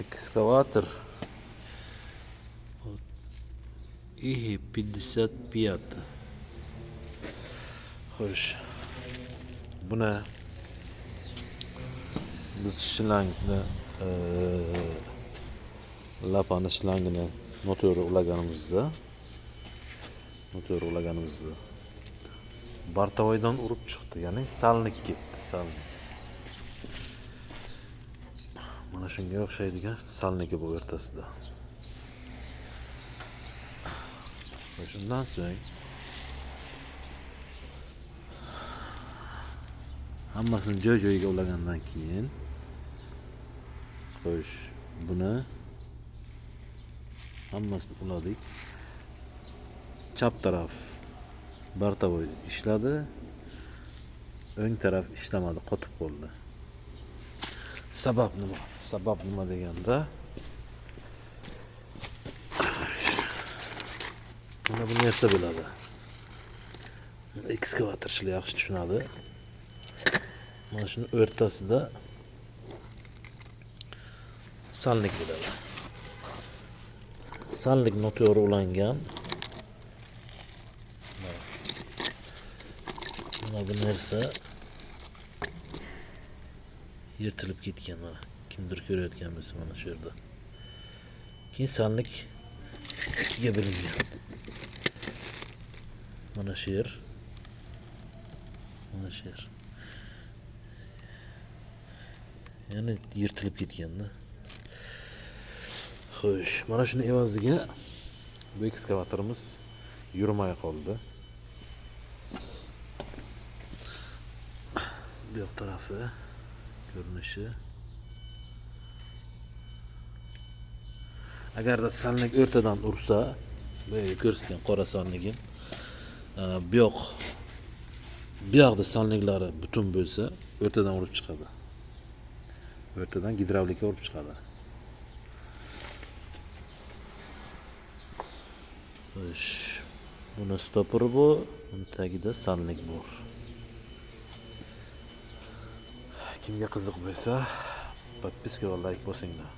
Ekskavator IGI 55. Xo'sh. Buni biz shlangni lapani shlangini motori ulaganimizda bortovoydan urib chiqdi, ya'ni salnik ketdi, salnik. Mana shunga o'xshaydigan salniki bu o'rtasida. Va shundan so'ng hammasini joy-joyiga ulagandan keyin xo'sh, buni hammasini uladik. Chap taraf bortovoy ishladi, o'ng taraf ishlamadi, qotib qoldi. Sabab nima? Sabab nima deganda, mana bu narsa bo'ladi. Ekskavatorchilar yaxshi tushunadi. Mana shuni o'rtasida salnik bo'ladi. Salnik noto'g'ri ulangan. Mana bu narsa yirtilib ketgan, mana kimdir ko'rayotgan bo'lsa mana shu yerda. Keyin salnik ikkiga bo'lingan. Mana shu yer. Mana shu yer. Ya'ni yirtilib ketganda. Xo'sh, mana shuni evaziga bu ekskavatorimiz yurmay qoldi. Bu yoq tarafi ko'rinishi. Agarda salnik o'rtadan ursa, bu yerga ko'rsatgan qora salnigim, bu yoqda salniklari butun bo'lsa, o'rtadan urib chiqadi. O'rtadan gidravlika urib chiqadi. Xo'sh, buni stoperi bu, buni tagida salnik bor. Kimga qiziq bo'lsa, podpiska va like bosinglar.